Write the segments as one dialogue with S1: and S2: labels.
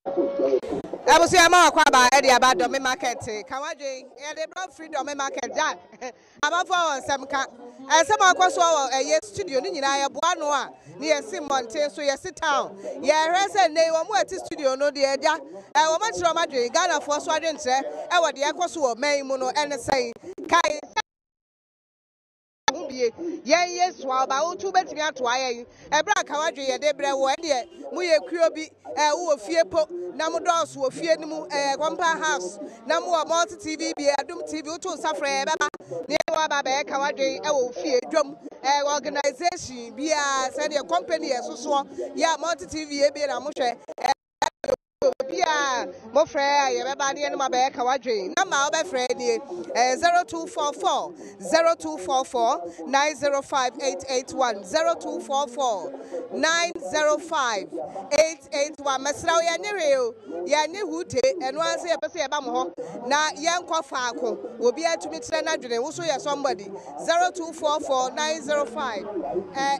S1: Abusua ma wakɔ aba ɛde aba Dɔme market ka wadwen yɛde brɛ firi Dɔme market Jack amanfoɔ wɔ nsɛm ka ɛsɛm akɔ soɔ wɔ ɛyɛ studio ne nyinaa yɛboa ano a ne yɛsi mmɔnten so yɛsi town yɛhwɛ sɛ nnɛ yi wɔn a ɛte studio no deɛ agya wɔn akyerɛ wɔn adwen Ghanafoɔ so adwenkyerɛ ɛwɔ deɛ ɛkɔ so wɔ man mu no ɛne sɛn kae sɛ ho bie. Yɛn yɛ sua ɔba wo to wobɛtumi atoa yɛn ɛberɛ a kawadwe yɛde brɛ wo ɛneɛ mo yɛ kuo bi ɛɛ wowɔ fie po na mo dɔɔso wɔ fie no mu ɛɛ compound house na mo wɔ multi tv bi adum tv woto nsa frɛ yɛ bɛba ne yɛne waba bɛyɛ kawadwe ɛwɔ wo fie dwam ɛɛ organization biara sɛdeɛ company yɛ sosoɔ yɛ multi tv yɛ bi na mo hwɛ ɛɛ Obiara mofrɛ a yɛbɛba ne yɛne mo abɛyɛ ka wadwen. Namba a wobɛfrɛ nie, ɛyɛ 0244 0244 905 881 0244 905 881. Mesrɛ wo yɛnye hwee o, yɛnye hute, ɛno ara sɛ yɛpɛ sɛ yɛba mo hɔ na yɛnkɔ faako. Obiara tumi kyerɛ n'adwene, wo so yɛ somebody. 0244 905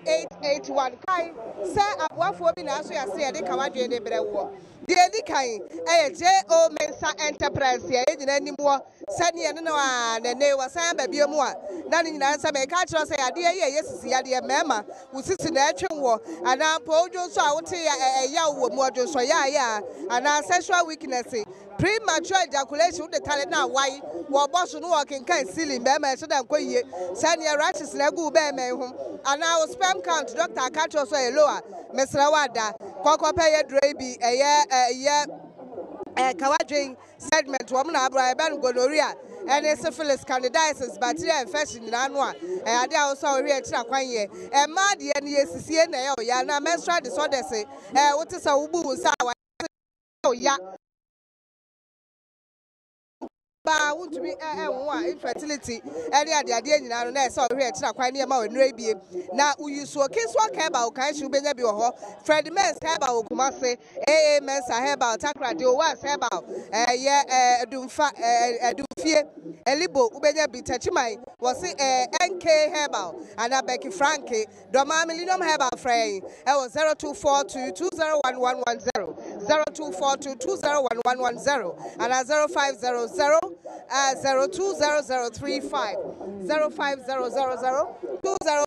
S1: 881. Kae sɛ aboafoɔ bi na aso yɛase yɛde ka w'adwene de brɛ woɔ. Deɛ ɛdi kan yɛ J.O. Mensah Enterprise a yɛn nyinaa nim wɔ sɛdeɛ ɛne no a na ɛnnɛ yi wasan aba bio mu a na ne nyinaa sɛ meka akyerɛ wo sɛ yadeɛ yi a ɛyɛ sisi yadeɛ mmarima wo sisi na ɛtwe woɔ anaa mpo wodwo nso a wote ɛyaw wɔ mu ɔdwonsɔ yaayaa anaa sexual weakness Premature ejaculation, wode tare no awae wɔ ɔbɔ so na wɔkenkan ceiling bɛrima ɛhyɛ da nkɔ yie sɛ neɛ rashes na agu wo bɛrima yi ho anaa wo sperm count doctor aka akyerɛ wo sɛ ɛyɛ low a mesrɛ wo ada kɔkɔ pɛ yɛ duro yi bi ɛyɛ ɛyɛ ɛkawadwen segment wɔn na abra ɛbɛn no gonorrhea ɛne syphilis candidiasis bacteria infection nyinaa no a ɛyɛ adeɛ a wosɔ wohwɛ akyiri akwan yɛ ɛmaa deɛ no yɛ sisie na ɛyɛ ɔya na menstrual disorders ɛɛ wote sɛ wobu wo nsa a ya baa wontumi nwo a infertility ɛne adeadeɛ nyinaa no na ɛsɛ ɔhwɛ akyiri akwan ne ɛma ɔnura bie na woyi soɔ Kingswalk Herbal kan hye wobɛnya bi wɔ hɔ Fred Mens Herbal wɔ Kumase AA Mensa Herbal Takoradi Owas Herbal ɛyɛ Adumfa Adumfie Elibo wobɛnya bi Takyiman wɔse NK Herbal anaa Becky Franke Dɔmaa Millennium Herbal frɛ yɛn wɔ 0242 201 110, 0242 201 110 anaa 0500 020035, 05000 20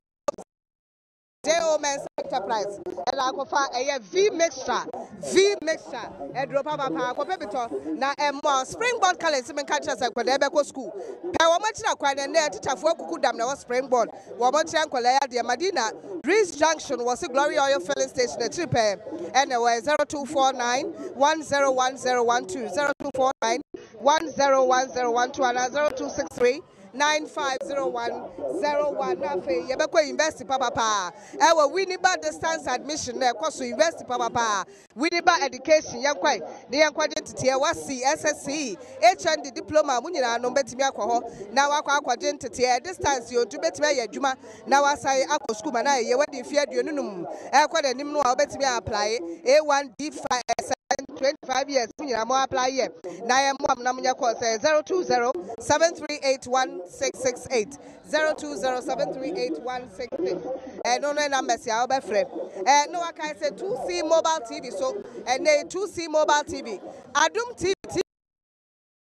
S1: J.O. Mensah Enterprise ɛna akɔfa ɛyɛ V mixture V mixture ɛduro papapa akɔpɛ bi tɔ na ɛmmoa Springboard College sɛ menka kyerɛ sɛ nkwadaa bɛkɔ school pɛ wɔn akyiri akwan na ɛnɛ tikyafoɔ akuku dam na ɛwɔ Springboard Wɔkyerɛ nkwadaa yi adeɛ. Madina, Rees Junction, wɔse Glory Oil Filling Station akyiri pɛɛ ɛna ɛwɔ. Ɛyɛ 0249 101012, 0249 101012 anaa 0263 950101. Na afei yɛbɛkɔ university papapaa ɛwɔ Winneba Distance Admission na ɛkɔ so university papapaa. Winneba Education, Yɛnkɔe na yɛnkɔgye nteteɛ, WASSCE, SSCE, HND, Diploma, mo nyinaa no bɛtumi akɔ hɔ na wakɔ akɔgye nteteɛ, distance yɛ odu, bɛtumi ayɛ adwuma na wasan akɔ sukuu ma no ayɛ yie, wadi mfeɛ 25 ɛrekɔ n'anim no a wobɛtumi a apply A1, D5, 25 years, mo nyinaa mo apply yɛ na yɛmmoa mo na monyɛ course, ɛyɛ 020 738 1668. 0207381666 ɛno ne numbers a wobɛfrɛ ɛ na wakae sɛ 2C mobile tv so ɛnɛ 2C mobile tv Adom TV TV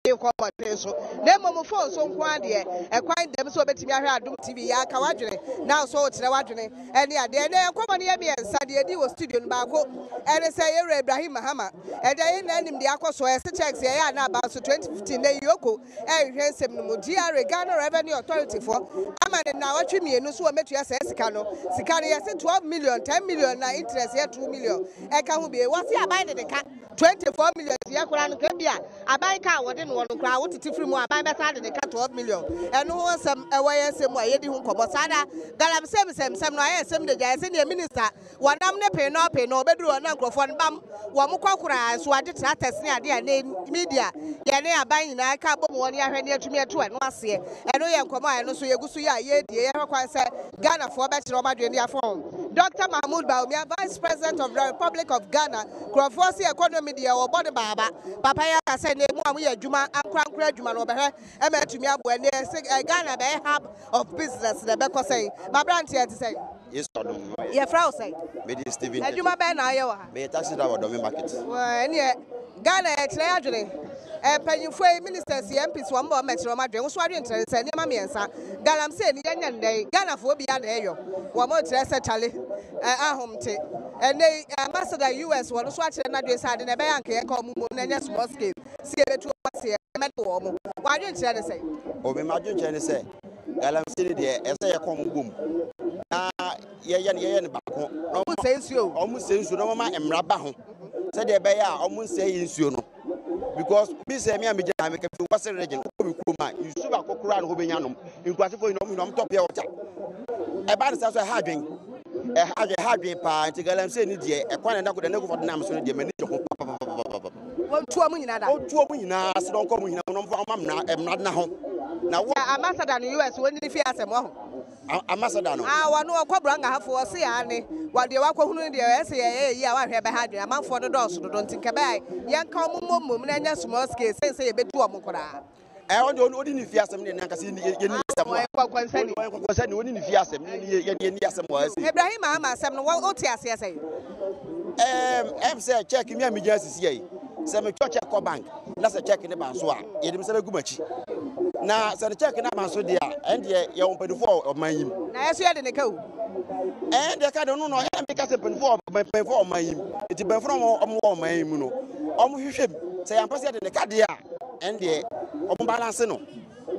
S1: nkɔ mmɔden so na mmom phone so nko adeɛ ɛkwan dɛm sɛ wobɛtumi ahwɛ Adom TV yɛ aka w'adwene na nso wokyerɛ w'adwene ɛne adeɛ ɛnɛ nkɔmmɔ no yɛ mmiɛnsa deɛ ɛdi wɔ studio no baako ɛne sɛ yɛwura Ibrahim Mahama ɛdeɛ yɛ nyinaa nim deɛ akɔ so ɛse checks yɛyɛ a na aba nso 2015 na yoko ɛrehwɛ nsɛm no mu. GRA, Ghana Revenue Authority foɔ ama no nnawɔtwe mmienu so wɔmmɛtua saa sika no. Sika no yɛse 12 million, 10 million na interest yɛ 2 million ɛka ho bie. Wɔse aban de ne ka 24 million nti yɛ koraa no nka ebia aban ka a wɔde noɔ no koraa wotete firi mu a aban bɛsan de ne ka 12 million. Ɛno ho nsɛm ɛwɔ yɛn nsɛm mu a yɛdi ho nkɔmmɔ. Saa da galamsey nsɛmsɛm no ayɛ nsɛm de gya yɛse neɛ minister Wɔnam ne pee no pee no ɔbɛduru hɔ na nkurɔfoɔ no bam wɔn kɔ koraa nso wɔagye tractors ne adeɛ a ne media yɛne aban nyinaa ka bom wɔn yɛahwɛ ne atumi atu ɛno aseɛ. Ɛno yɛ nkɔmmɔ a ɛno nso yɛgu so yɛ a yɛredie yɛhwɛ kwan sɛ Ghanafoɔ bɛkyerɛ wɔn adwene de afa ho. Dr. Mahmoud Bawumia, Vice President of the Republic of Ghana, nkurɔfoɔ se economy deɛ wɔbɔ no baaba. Papa yi aka sɛ nnɛ mu a moyɛ adwuma ankorankora adwuma no wɔbɛhwɛ ma atumi aboa. Nnɛ Ghana bɛyɛ hub of business na ɛbɛkɔ sɛn? M'aberanteɛ te sɛn?
S2: Yesu adom.
S1: Yɛfrɛ wo sɛn?
S2: Mede Steven.
S1: Adwuma bɛn na ayɛ wɔ ha?
S2: Meyɛ taxi driver Dɔme market.
S1: Ɛneɛ Ghana yɛkyerɛ yɛ adwene. Mpanyinfoɔ yi, ministers yi, MPs wɔn ba wɔn bɛkyerɛ wɔn adwene. Wo nso w'adwene kyerɛ sɛ nneɛma mmiɛnsa. Galamsey ni yɛnyɛ no dɛn? Ghanafoɔ biara na ɛyɔ. Wɔn kyerɛ sɛ kyale ahomte. Ɛnɛ yi ambassador US wɔn nso akyerɛ n'adwene sɛ ade na ɛbɛyɛ anka yɛka wɔn mmom na ɛnyɛ small scale. Sɛ yɛbɛtu wɔn ase yɛmɛde wɔn. W'adwene kyerɛ ne sɛn?
S2: Obi m'adwene kyerɛ ne sɛ galamsey ni deɛ ɛsɛ yɛkɔ wɔn bom na yɛyɛ no yɛyɛ no baako.
S1: Na wɔn sɛ nsuo.
S2: Wɔn sɛ nsuo na wɔn ma mmara ba ho sɛdeɛ ɛbɛyɛ a wɔn nsɛ yɛ nsuo no because bi sɛ mi a mi gyina ha mi ka fi western region kɔ mi kurom a nsuo baako koraa na hɔ bɛnya nom nkurasefo yi na wɔn nyinaa wɔn tɔ pure water ɛba ne sa so ɛha adwen ɛha adwen ɛha adwen paa nti galamsey ni deɛ ɛkwan na ɛda ko deɛ ne kofo nam so no deɛ m'ani gye ho papapapapapa.
S1: Wɔntu wɔn nyinaa da.
S2: Wɔntu wɔn nyinaa ase na wɔnkɔ wɔn nyinaa na wɔmfa wɔn mmara mmara nna ho. Na
S1: wɔ. Ambassador no US wɔn nyini fi asɛm wɔ ho.
S2: Ambassador no.
S1: Ah wɔn wɔkɔ branga hafo wɔse aane wɔ deɛ wakɔhunu no deɛ ɛsɛ yɛyɛ yie a wahwɛ ɛbɛha adwene amanfoɔ no dɔɔso dodo nti nka ɛbɛyɛ yɛnka wɔn mmom mmom na ɛnyɛ small scale sen sɛ yɛbɛtu wɔn koraa.
S2: Ɛ ɔno deɛ ɔdi ne fie asɛm ne nankasa yɛni yɛni asɛm
S1: wɔ. Ɔyɛ
S2: kɔnkɔnsani ɔni ne fie asɛm ne yɛni yɛni asɛm wɔ ɛsɛ.
S1: Ibrahim Mahama asɛm no wote aseɛ sɛn?
S2: Ɛɛm ɛm sɛ check mi a mi gyina sisi yɛ yi sɛ mi twɛ check kɔ bank na sɛ check ne ba nso a yɛde mi nsa bɛgu m'akyi na sɛ ne check ne aba nso deɛ a ɛn deɛ yɛwɔ mpanimfoɔ ɔman yi mu.
S1: Na yɛso yɛde ne ka o.
S2: Ɛn deɛ ka deɛ ɔno no ɛna mi ka sɛ mpanimfoɔ mpanimfoɔ ɔman yi mu nti mpanimfoɔ no ɔmo wɔ ɔman yi mu no ɔmo hwehwɛ mu sɛ yɛn mpɛ sɛ yɛde ne ka deɛ a. Ɛndeɛ ɔmo balance no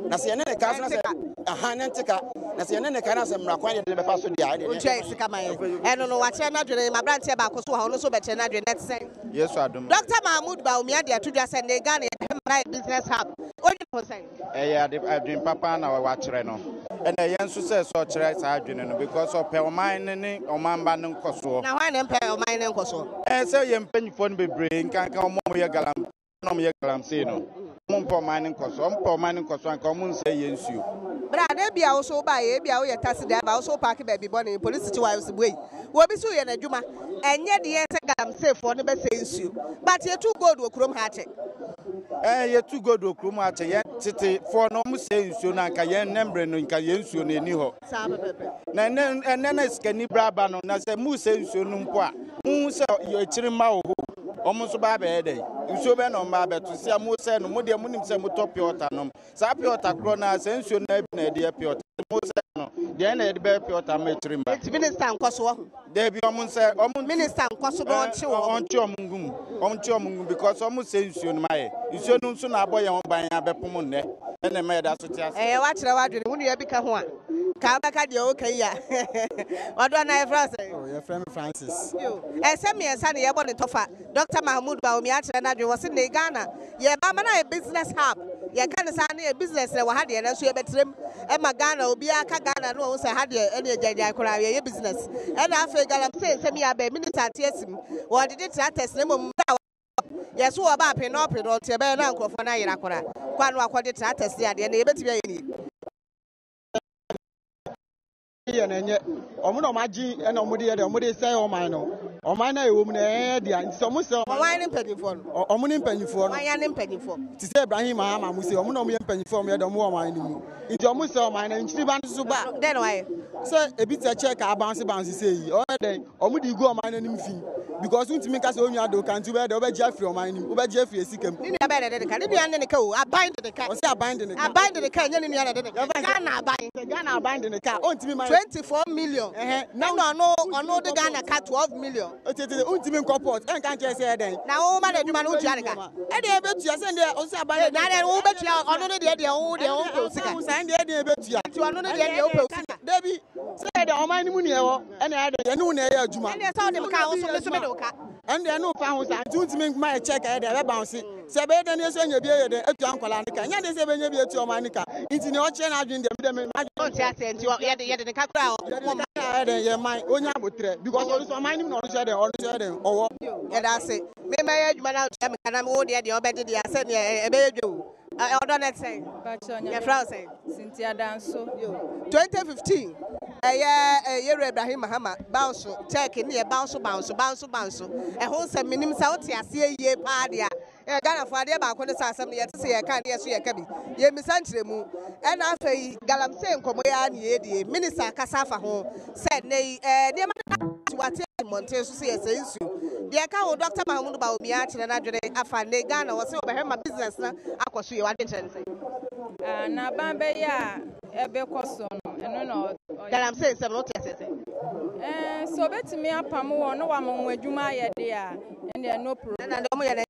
S2: na sɛ yɛne ne ka so na sɛ aha ne nte ka na sɛ yɛne ne ka na sɛ mmara kwan yɛde ne bɛfa so deɛ a ɛdeɛ
S1: Otua sika ma yɛn. Ɛno no wakyerɛ n'adwene. M'aberanteɛ baako so wɔ ha ɔno nso bɛkyerɛ n'adwene na ɛte sɛn?
S3: Yesu adom.
S1: Doctor Mahmood Bawumia de ato dwa sɛ nnɛ Ghana yɛhwɛ ma no ayɛ business hub. Wodwene ho sɛn?
S3: Ɛyɛ ade adwene papa na wakyerɛ no. Ɛna ɛyɛ nso sɛ sɛ ɔkyerɛ saa adwene no because ɔpɛ ɔman no ne ɔman ba no nkɔsoɔ.
S1: Na hwan na ɛmpɛ ɔman no nkɔsoɔ?
S3: Ɛɛ sɛ yɛn mpanyinfoɔ no bebree nkanka wɔn a wɔyɛ galam na wɔyɛ galamsey no, wɔmpɛ ɔman no nkɔso. Wɔmpɛ ɔman no nkɔso anka wɔn nsɛe yɛn nsuo.
S1: Bra na ebia wo so wobaeɛ, ebia woyɛ taxi driver, wo so wopaake baabi bɔne, polisi kye wo a wose buei. Obi so yɛ n'adwuma, ɛnyɛ deɛ sɛ galamseyfoɔ no bɛsɛe nsuo. But yɛtu gold wɔ kurom ha akyɛ.
S3: Ɛɛ yɛtu gold wɔ kurom ha akyɛ. Yɛn tetefoɔ no wɔsɛe nsuo no anka yɛn nnɛ mmerɛ no nka yɛn nsuo no ɛnni hɔ.
S1: Saa pɛpɛpɛ.
S3: Na ɛnɛ ɛnɛ na sikani bra aba no na sɛ mosɛe nsuo no mpo a, monhu sɛ akyiri mma wɔ hɔ o, wɔn nso ba abɛyɛ dɛn? Nsuo bɛn na wɔn ba abɛto? Sɛ a mosɛe no, mo deɛ monim sɛ motɔ pure water nom. Saa pure water korɔ no ara, saa nsuo no ara bi na yɛde yɛ pure water. Mosɛe no, deɛn na yɛde bɛyɛ pure water ama akyiri mma?
S1: Enti minister nkɔ so wahu.
S3: Dabi wɔn nsɛ wɔn.
S1: Minister nkɔ so na ɔnkye wɔn.
S3: Ɔnkye wɔn ngu mu. Ɔnkye wɔn ngu mu because wɔn sɛ nsuo no ma yɛ. Nsuo no nso na abɔ yɛn ho ban abɛpom nnɛ. Ɛna ɛma yɛda so te ase.
S1: Ɛyɛ wakyerɛ w'adwene. Wo nua bi ka ho a, ka wobɛka deɛ woka yi a. Ɔdɔ na yɛfrɛ wo sɛn?
S4: Oh, yɛfrɛ me Francis.
S1: Yo, ɛsɛ mmiɛnsa na yɛbɔ ne tɔfa. Dɔkta Mahamudu Bawumia akyerɛ n'adwene. Wɔse nnɛ Ghana, yɛreba ama no ayɛ business hub. Yɛka no saa no yɛ business na ɛwɔ ha deɛ, nanso yɛbɛtrɛ mu ma Ghana. Obiara ka Ghana na wahu sɛ ha deɛ ɛneɛ gyaegyae koraa, yɛyɛ business. Ɛna afei galamsey nsɛm yi aba yi, minister ate asim. Wɔgyegye tractors na mmom mmerɛ a yɛso wɔba apenɔ apenɔ nti ɛbɛyɛ na nkurɔfoɔ no ayera koraa. Kɔ ano akɔgye tractors ne adeɛ no yɛbɛtumi ayɛ nie.
S4: Yɛ na ɛnyɛ ɔmo na ɔmo agye ɛna ɔmo de yɛ dɛ ɔmo de sɛe ɔman no ɔman no a ɛwɔ mu no ɛyɛ dea nti sɛ ɔmo sɛ
S1: ɔman ne mpanyinfoɔ no
S4: ɔmo ne mpanyinfoɔ no
S1: ɔman ne mpanyinfoɔ
S4: te sɛ Ibrahim Mahama mo se ɔmo na ɔmo yɛ mpanyinfoɔ ɔmo yɛ dɛ ɔmo wɔ ɔman no mu nti ɔmo sɛ ɔman no nkyiri ba no so ba
S1: dɛn na wayɛ
S4: sɛ ebi tɛ kyɛ ka abanse banse sɛ yi ɔyɛ dɛn Ɔmo de gu ɔman no anim fi because wontumi nka sɛ onua de wo ka nti wobɛyɛ dɛ wobɛgye afiri ɔman no mu wobɛgye afiri esika mu.
S1: Ne nua bɛyɛ dɛ de ne ka ne nua ne ne ka o aban de ne ka.
S4: Ɔsɛ aban de ne ka.
S1: Aban de ne ka ɛnyɛ ne nua na ɛde ne ka Ghana aban.
S4: Sɛ Ghana aban de ne ka a ontumi ma.
S1: 24 million ɛna ɔno ɔno de Ghana ka 12 million.
S4: Tete wontumi nkɔ port ɛnka nkyerɛ sɛ ɛdɛn.
S1: Na wo ma no adwuma no wontua ne ka.
S4: Ɛdeɛ ɛbɛtua sɛ deɛ ɔsɛ aban de.
S1: Na deɛ wo bɛtua ɔno ne deɛ deɛ wo deɛ wo mpɛ osika.
S4: Saa deɛ deɛ ɛbɛtua.
S1: Nti ɔno ne deɛ deɛ wo pɛ osika.
S4: Dabi sɛ yɛ deɛ ɔman no mu ne ɛwɔ. Ɛna ɛyɛ dɛ yɛne wo na ɛyɛ adwuma.
S1: Ɛndeɛ sɛ wode me ka a, wo nso me nso mede wo ka.
S4: Ɛndeɛ ɛne wo fa ho saa nti wontumi mma yɛ check a ɛyɛ dɛ ɛbɛ bounce. Sɛ ɛbɛyɛ dɛn na yɛnso anya bi ayɛ dɛn atua nkwadaa no ka. Ɛnyɛ adeɛ sɛ yɛbɛnya bi atua ɔman no ka. Nti nea ɔkyerɛ n'adwene deɛ me deɛ me m'adwene.
S1: Ɔnte aseɛ nti yɛde yɛde ne ka koraa a
S4: ɔmo mma. Yɛde ne ka a ɛyɛ dɛn yɛ man ɔnya abotrɛ because ɔno nso ɔman no mu na ɔno nso yɛ dɛn ɔno nso yɛ dɛn ɔwɔ.
S1: Yɛda ase. Me mɛyɛ adwuma na wotua me ka na wo deɛ deɛ ɔbɛgye deɛ a sɛdeɛ ɛbɛyɛ dwa o. Ɔdɔ no ɛte sɛn? Yɛfrɛ wo sɛn?
S5: Cynthia Danso.
S1: 2015. Ɛyɛ Yɛwura Ibrahim Mahama bounce check ne yɛ bounce bounce bounce bounce ɛho nsɛm menim sɛ wote aseɛ yie paa deɛ a Yɛ Ghanafoɔ adeɛ baako ne sɛ asɛm no yɛte sɛ yɛka ne yɛso yɛka bi, yɛmmisa nkyerɛmu. Ɛna afei galamsey nkɔmmɔ yi ara ne yɛredie, minister akasa afa ho sɛ nnɛ yi nneɛma no nti wate asi mmɔnten so sɛ yɛsɛe nsuo. Deɛ ɛka ho, Doctor Mahamudu Bawumia akyerɛ n'adwene afa nnɛ yi Ghana, ɔse ɔbɛhwɛ ma business no akɔ so yie. W'adwenkyerɛ ne sɛn?
S5: N'aban bɛyɛ a ɛbɛkɔ so no, ɛno na ɔyɛ.
S1: Galamsey nsɛm no wote aseɛ sɛn?
S5: Ɛɛ, sɛ ɔbɛtumi apam wɔn na wama wɔn adwuma ayɛ deɛ a, ɛndeɛ no problem.
S1: Ɛna deɛ wɔyɛ no ɛnyɛ.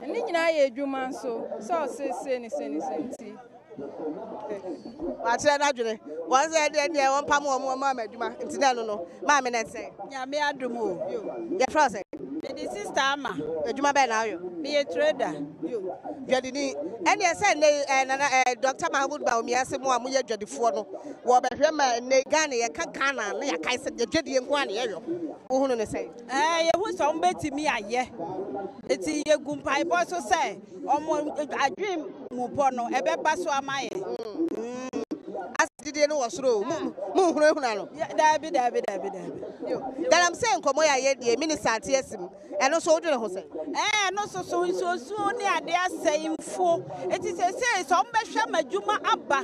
S5: Ne nyinaa yɛ adwuma nso, sɛ ɔse sei ne sei ne sei nti.
S1: Wakyerɛ n'adwene. Wɔn sɛ ɛdeɛ deɛ wɔn pam wɔn wɔn ama adwuma nti na ɛno no. Maame na ɛsɛ.
S6: Nyame adom o.
S1: Yɛfrɛ wo sɛ?
S6: Mede sister Ama.
S1: Adwuma bɛn na woyɔ?
S6: Meyɛ trader.
S1: Yo, dwadini. Ɛneɛ sɛ nnɛ yi eh, nana eh, Dr. Mahamudu Bawumia se mo a moyɛ dwadifoɔ no, wɔbɛhwɛ ma nnɛ yi Ghana yɛka Ghana na yɛakae sɛ deɛ dwadie nko ara na yɛyɔ. Wohunu ne sɛn?
S6: Ɛɛ, yɛhu sɛ wɔbɛtumi ayɛ. Nti yɛgu mpaebɔ so sɛ wɔn adwene mu pɔ no ɛbɛba so ama yɛn.
S1: Mm. Ase didie no wɔ soro o, mo mo nhunahuna no.
S6: Daabi, daabi, daabi, daabi.
S1: Yo, galamsey nkɔmmɔ yɛ a yɛdie, minister ate asim. Ɛno nso wodwene ho sɛn?
S6: Ɛɛ, ɛno nso so nsuosuo ne adeɛ asɛe mfuo. Nti seesei sɛ wɔbɛhwɛ ma adwuma aba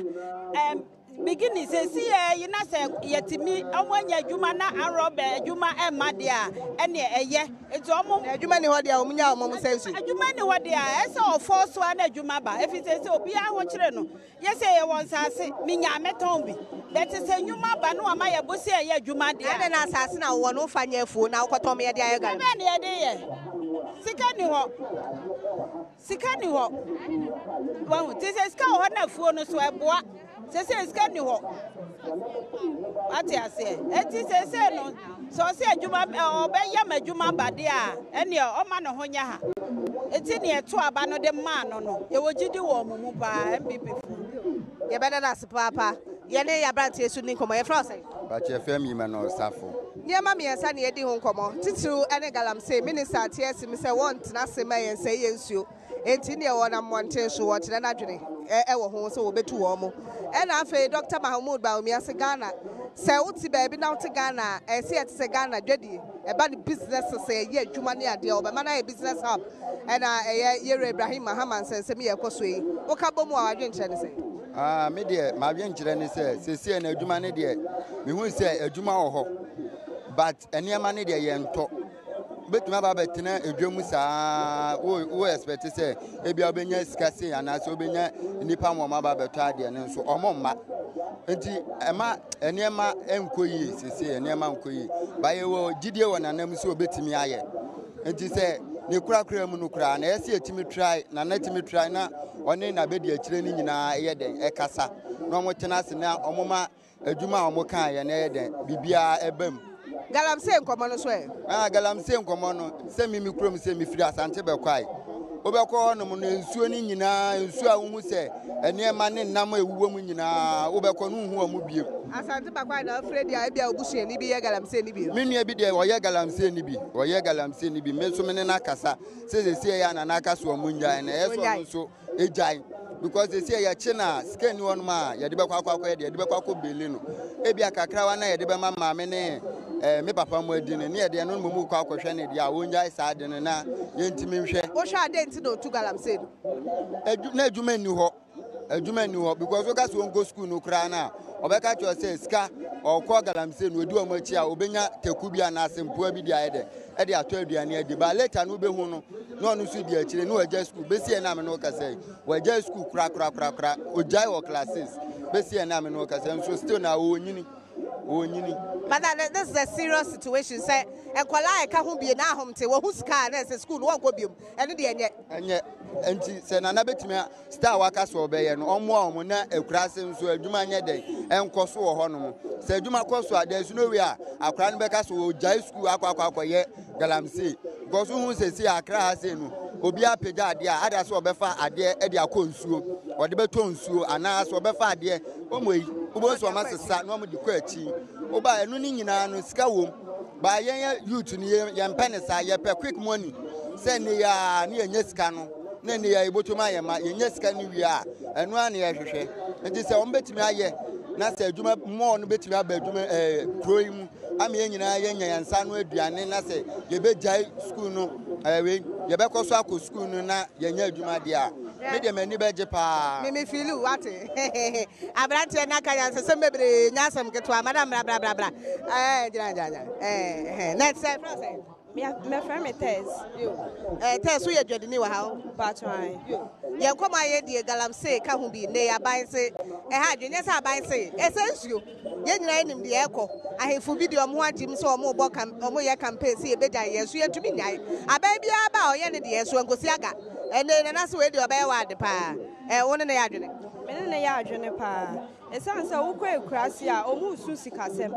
S6: ɛm beginning seesei yɛ yi na sɛ yɛtumi wɔn anya adwuma na arɔbɛ adwuma ɛmma deɛ a ɛneɛ ɛyɛ. Nti wɔn.
S1: Na adwuma ni hɔ deɛ a wɔn nya wɔn sɛ nsuo.
S6: Adwuma ni hɔ deɛ a ɛsɛ ɔfɔɔ so ara na adwuma ba. Ɛfiri seesei obiara ho kyere no. Yɛ sɛ yɛwɔ nsaase, menya a mɛtɔn bi. But sɛ nnwuma ba na wɔama yɛ bosea a ɛyɛ adwuma deɛ a.
S1: Adɛn na asaase na wowɔ no womfa nyɛ afuo na wokɔtɔn ma yɛde ayɛ
S6: Sika
S1: gari?
S6: bɛn na yɛde yɛ? Sika nni hɔ. Sika nni hɔ. Wahu? Nti sɛ sika wɔ hɔ na afuo no so ɛboa. Sesei sika nni hɔ. Wate aseɛ? Enti seesei no, sɛ ɔsɛ adwuma ɔbɛyɛ ma adwuma ba deɛ a, ɛnneɛ ɔma ne ho nyɛ ha. Enti neɛ ɛto aba no de maa no no, yɛwɔ gyidi wɔ wɔn mu paa, NPP foɔ.
S1: Yɛbɛda no ase paapa. Yɛne yɛn aberanteɛ nso nni nkɔmmɔ. Yɛfrɛ wo sɛn?
S3: Pakyɛ yɛfrɛ me Emmanuel Safo.
S1: Nneɛma mmiɛnsa na yɛadi ho nkɔmmɔ, titiriw ne galamsey. Minista ate asim sɛ wɔntena ase mma yɛnsɛe yɛn nsuo. Enti neɛ wɔnam mmɔnten so wɔkyerɛ n'adwene wɔ ho sɛ wɔbɛtu wɔn mo. Ɛna afei Dɔkta Mahamood Bawumia se Ghana, sɛ wote baabi na wote Ghana a, ɛsɛ yɛte sɛ Ghana dwadie, ɛba no business sɛ yɛyɛ adwuma ne adeɛ, wɔbɛma no ayɛ business hub. Ɛna ɛyɛ Yɛwura Ibrahim Mahama nsɛnsɛm yi a ɛkɔ so yi, woka bɔ mu a w'adwenkyerɛ ne sɛn?
S3: Ah, me deɛ m'adwenkyerɛ ne sɛ, seesei no adwuma no deɛ, mehu sɛ adwuma wɔ hɔ, but nneɛma no deɛ yɛntɔ. Wobɛtumi aba abɛtena edwa mu saa wo wo expect sɛ ebia wobɛnya sika sei anaasɛ wobɛnya nnipa ma wɔn aba abɛtɔ adeɛ no nso wɔn mma. Nti ɛma nneɛma nkɔ yie sese nneɛma nkɔ yie. Ba yɛwɔ gyidie wɔ nana mu sɛ obɛtumi ayɛ. Nti sɛ ne korakora mu no koraa na ɛyɛ sɛ yɛtumi try nana tumi try na ɔne n'abɛdi akyire no nyinaa ɛyɛ dɛn ɛkasa na wɔn tena ase na wɔn ma Adwuma a wɔkaeɛ no ɛyɛ dɛn? Biribiara ɛba mu.
S1: Galamsey nkɔmmɔ no nso ɛ?
S3: Ah, galamsey nkɔmmɔ no, sɛ me me kurom sɛ mefiri Asante bɛkwae. Wobɛkɔ hɔnom no, nsuo no nyinaa, nsuo a wohu sɛ nneɛma ne nam a ɛwuwɔ mu nyinaa, wobɛkɔ no wonhu wɔn bio.
S1: Asante Bakwae na wofiri adi a ebia wo busuani bi yɛ galamsey no bi.
S3: Me nua bi deɛ ɔyɛ galamsey no bi, ɔyɛ galamsey no bi. Me nso me ne no akasa sɛ seesei ɛyɛ a Nana aka sɛ wɔn nnyae no, ɛyɛ sɛ ɔno nso egyae because sɛ yɛkye no a sika nni hɔnom a yɛde bɛkɔ akɔ akɔyɛ deɛ yɛde bɛkɔ akɔ beli no ebi akakrawa na yɛde bɛma maame ne ɛɛ me papa mu adi no ne yɛde ɛno no mu kɔ akɔhwɛ ne deɛ a wɔngyae saa de no na yɛntumi nhwɛ.
S1: Wohwɛ a dɛn nti na otu galamsey no?
S3: Edu na adwuma nni hɔ adwuma nni hɔ because woka sɛ wɔnkɔ sukuu no koraa no a ɔbɛka kyerɛ sɛ sika ɔkɔ galamsey no ɔdi wɔn akyi a ɔbɛnya taku bi anaasɛ mpoa bi de ayɛ dɛ ɛde atɔ aduane adi ba later no wobɛhu no na ɔno nso di akyire na wagya sukuu bɛsi ɛna me ne wo kasa yi wagya sukuu korakorakorakora ogyae wɔ class 6 bɛsi ɛna me ne wo kasa nso still na ɔnyini ɔnyini.
S1: But that, this is a serious situation sɛ nkwadaa a ɛka ho bie na ahomte wɔho sika a na ɛsɛ sukuu no wɔnkɔ biom ɛno deɛ ɛnyɛ.
S3: Ɛnyɛ nti sɛ nana bɛtumi Star a waka sɛ ɔbɛyɛ no, ɔmmoa wɔn na akuraase nso adwuma nyɛ dɛn ɛnkɔ so wɔ hɔnom. Sɛ adwuma kɔ so a, there is no way a akwadaa no bɛka sɛ ɔgyae sukuu akɔ akɔ akɔyɛ galamsey. Because wohu sɛ sei Accra ha sei no, obi apagya adeɛ a, ada sɛ ɔbɛfa adeɛ de akɔ nsuo, ɔde bɛtɔ nsuo anaa sɛ ɔbɛfa adeɛ, wɔn yi, wobɛhu sɛ wɔn asesa na wɔn de kɔ akyi. Woba ɛno ne nyinaa no sika wom. Ba yɛn yɛ youth no yɛmpɛ ne saa, yɛpɛ quick money sɛ ne yɛ a ne yɛnyɛ sika no. na ɛnɛ yi a yɛbɔtɔm ayɛ ma yɛnya sika no wie a ɛno ara na yɛhwehwɛ nti sɛ wɔn bɛtumi ayɛ
S7: na sɛ adwuma mɔɔ no bɛtumi aba adwuma ɛɛ kuro yi mu ama yɛn nyinaa yɛnya yɛn nsa ano aduane na sɛ yɛbɛgyae sukuu no ɛɛ wei yɛbɛkɔ so akɔ sukuu no na yɛnya adwuma deɛ a me deɛ m'ani bɛgye paa.
S1: Me me feel wate aberanteɛ no aka nyansasɛm bebree nyɛ asɛm ketewa madam bra bra bra bra ɛɛ gyina gyina gyina ɛɛ na ɛte sɛ ɛfrɛ sɛ.
S5: Mɛfrɛ me Tess.
S1: Eh, Tess, woyɛ dwadini wɔ ha o?
S5: Paatwo ae.
S1: Yɛn nkɔmmɔ a yɛdie galamsey ka ho bi, nnɛ yi aban se ɛha adwene, nyɛ sɛ aban se, ɛsɛ nsuo. Yɛn nyinaa yɛnim deɛ ɛrekɔ. Ahemfo bi deɛ wɔn ho agyim sɛ wɔn rebɔ kam, wɔn reyɛ campaign sɛ yɛbɛgyae yɛn so yɛntumi nnyae. Aban biara ba a ɔyɛ ne deɛ so ɛnkɔsi aga. Ɛnnɛ yi Nana se wei deɛ ɔbɛyɛ wɔ ade paa. Eh, wo ne no yɛ adwene?
S5: Me ne no yɛ adwene paa. Ɛsiane sɛ wokɔ akuraase a ɔmo resu sikasɛm.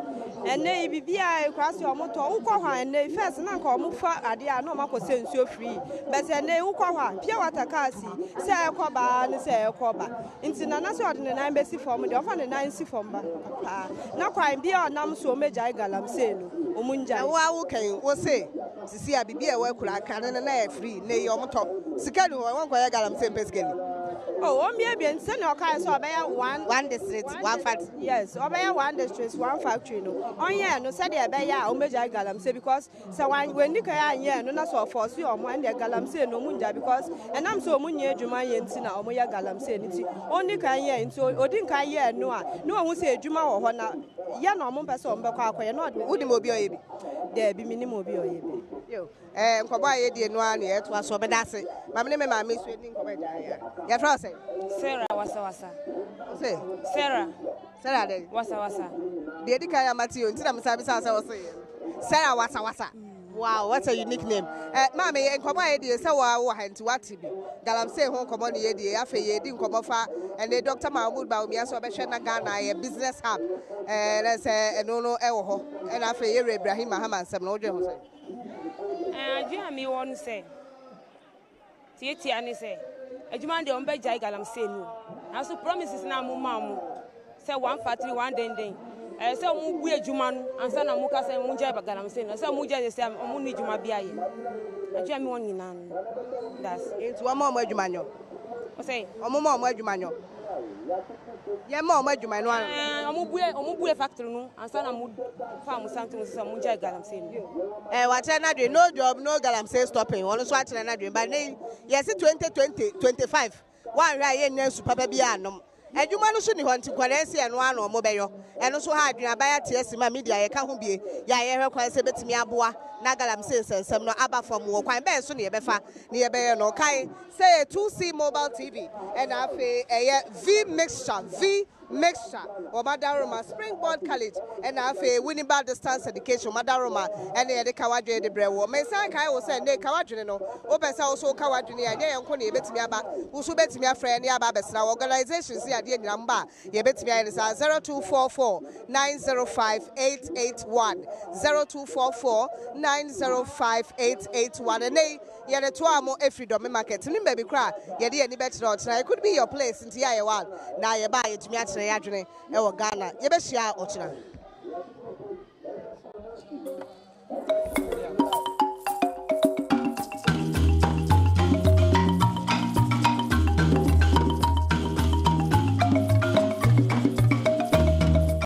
S5: Ɛnnɛ yi biribiara akuraase ɔmo tɔ. Wokɔ hɔ a ɛnnɛ yi first na anka ɔmo fa adeɛ a na ɔmo akɔ sɛ nsuo free. But ɛnnɛ yi wokɔ hɔ a pure water cars yi sɛ ɛkɔ ba ara ne sɛ ɛkɔ ba. Nti Nana sɛ ɔde ne nan bɛsi fam deɛ ɔmfa ne nan nsi fam ba paa. Na kwan biara a ɔnam so ɔmo agyae galamsey no ɔmo ngyae.
S1: Na wo a woka yi wo se Sisi a biribi a ɛwɔ akuraa kane no na ɛyɛ free, nnɛ yi wɔn tɔ. Sika ni hɔ, wɔn kɔ yɛ galamsey mpɛ sika ni.
S5: Oh, wɔn biebie nti sɛnea ɔkae sɛ ɔbɛyɛ one.
S1: One district, one factory.
S5: Yes, ɔbɛyɛ one district, one factory no. Ɔnyɛɛ no sɛdeɛ ɛbɛyɛ a wɔbɛgyae galamsey because sɛ wɔn wɔnni kan anyɛɛ no na sɛ ɔfɔɔse wɔn a ɛndeɛ galamsey no wɔn ngyae because ɛnam sɛ wɔn nnya adwuma nyɛ nti na wɔyɛ galamsey no nti ɔnni kan nyɛɛ nti ɔdi nkan yɛɛ no a na wahu sɛ adwuma wɔ hɔ na yɛ na wɔn mpɛ sɛ wɔn bɛkɔ akɔyɛ na ɔde.
S1: Wonim obi a ɔyɛ bi?
S5: Daabi, mennim obi a ɔyɛ bi.
S1: Yo, eh, nkɔmmɔ a yɛdie no ara na yɛtoa soɔ. Meda ase. Ma me ne me maame nso ɛni nkɔmmɔ agya yɛ. Yɛfrɛ wo sɛn?
S8: Sarah wasawasa.
S1: Wo se?
S8: Sarah.
S1: Sarah dɛn?
S8: Wasawasa.
S1: Deɛ ɛdi kan ama te o, nti na mesan bisa sɛ wo se yɛ no. Sarah wasawasa. Wow, what a unique name. Eh, maame, yɛ nkɔmmɔ a yɛdie sɛ wo wɔ ha nti woate bi. Galamsey ho nkɔmmɔ ne yɛdie. Afei yɛredi nkɔmmɔ fa ɛne Dr. Mahmoud Bawumia sɛ ɔbɛhwɛ na Ghana ayɛ business hub. Eh, na sɛ ɛno no ɛwɔ hɔ. Ɛna afei yɛwura Ibrahim Mahama nsɛm no, wodwen ho sɛn?
S8: Eh, adwene a mewɔ no sɛ tiatia ne sɛ adwuma no deɛ wɔbɛgyae galamsey no o nanso promises no a moma wɔn sɛ one factory one denden ɛyɛ sɛ wɔn bu adwuma no ansa na wɔn ka sɛ wɔn gyae galamsey no ɛsɛ wɔn gyae sɛ wɔn ne adwuma bi ayɛ adwuma mi wɔn nyinaa no that's.
S1: Nti wɔn ma wɔn adwuma nyɔ.
S8: Ɔsɛ.
S1: Wɔn ma wɔn adwuma nyɔ. Yɛ ma wɔn adwuma no ano.
S8: Ɛɛ wɔn bue wɔn bue factory no ansa na wɔn fa wɔn santo mu sɛ wɔn gyae galamsey no.
S1: Ɛɛ wakyerɛ n'adwene no job no galamsey stopping wɔn nso akyerɛ n'adwene ba ne yɛsi 2020 25 wɔanhwɛ a yɛnnya nsu papa bi anom adwuma no so ni hɔ nti nkwadaa nsi ɛno ano wɔn bɛyɔ ɛno nso ha adwene aban ate asi ma media yɛka ho bie yɛ a yɛhwɛ kwan sɛ bɛtumi aboa na galamsey nsɛnsɛm no aba fam wɔ kwan bɛn so na yɛbɛfa ne yɛbɛyɛ no kae Sɛ ɛyɛ 2C Mobile TV ɛna afei ɛyɛ V Mixture, V Mixture wɔ Madaroma, Springboard College ɛna afei Winneba Distance Education Madaroma ɛna yɛde ka w'adwene de brɛ woɔ. Mesan kae wo sɛ nnɛ ka w'adwene no, wopɛ sɛ wo so woka w'adwene a, ɛnyɛ yɛn nko na yɛbɛtumi aba, wo so wobɛtumi afrɛ yɛn na yɛaba abɛsra wo. Organisations ne adeɛ nyinaa moba a yɛbɛtumi ayɛ no saa. 0244 905 881, 0244 905 881. Ɛnnɛ yi, Yɛde toaa mo ɛfiri Dɔme market nim baabi koraa a yɛde yɛn ani bɛkyerɛ ɔkyena it could be your place nti yɛ a yɛwɔ a na yɛba a yɛtumi akyerɛ yɛn adwene ɛwɔ Ghana yɛbɛhyia ɔkyena.